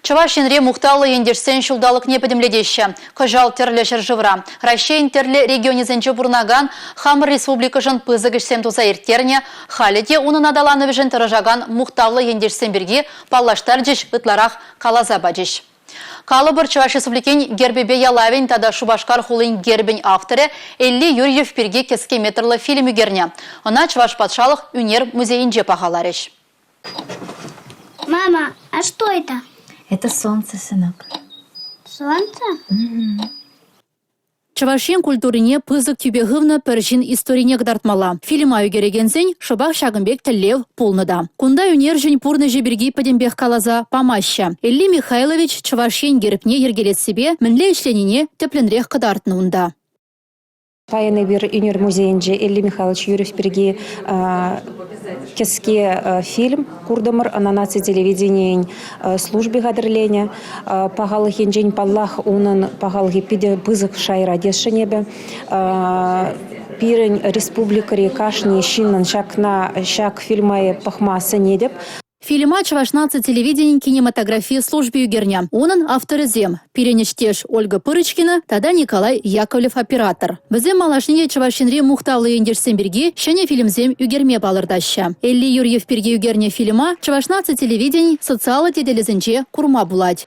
Чӑваш Енре мухтавлӑ ентешсен ҫулталӑкне пӗтӗмлетеҫҫӗ. Кӑҫал тӗрлӗ ҫӗршывра, Раҫҫейӗн тӗрлӗ регионӗсенче пурӑнакан хамӑр республикӑшӑн пысӑк ӗҫсем туса ирттернӗ, халӗ те унӑн аталанӑвӗшӗн тӑрӑшакан мухтавлӑ ентешсем пирки паллаштарчӗҫ, ытларах каласа пачӗҫ. Калӑпӑр, Чӑваш Республикин гербӗпе ялавӗн тата Шупашкар хулин гербӗн авторӗ Элли Юрьев пирки кӗске метрлӑ фильм ӳкернӗ. Ӑна Чӑваш патшалӑх ӳнер музейӗнче пахаларӗҫ. Мама, а что это? Это солнце, сынок. Солнце? Чӑваш Ен культурине пысӑк тӳпе хывнӑ пӗр ҫын историне кӑтартмалла. Фильма ӳкерекенсен шӑпах ҫакӑн пек тӗллев пулнӑ та. Кунта ӳнерҫӗн пурнӑҫӗ пирки пӗтӗмпех каласа памаҫҫӗ. Элли Михайлович Чӑваш Ен гербне йӗркелессипе мӗнле ӗҫленине тӗплӗнрех кӑтартнӑ унта. Паян эпир ӳнер музейӗнче Элли Михайлович Юрьев пирки кӗске фильм куртӑмӑр. Ӑна наци телевиденийӗн служби хатӗрленӗ. Пахалӑх енчен, паллах, унӑн пахалӑхӗ питӗ пысӑк шайра тесшӗн эпӗ. Пирӗн республикӑри кашни ҫыннӑн ҫакна ҫак фильма пӑхма сӗнетӗп. Фильма Чӑваш наци телевиденийӗн кинематографи служби ӳкернӗ. Унӑн авторӗсем – пирӗн ӗҫтеш Ольга Пырочкина тата Николай Яковлев оператор. Вӗсем малашне те Чӑваш Енри мухтавлӑ ентешсем пирки ҫӗнӗ фильмсем ӳкерме палӑртаҫҫӗ. Элли Юрьев пирки ӳкернӗ фильма Чӑваш наци телевиденийӗн социаллӑ тетелӗсенче курма пулать.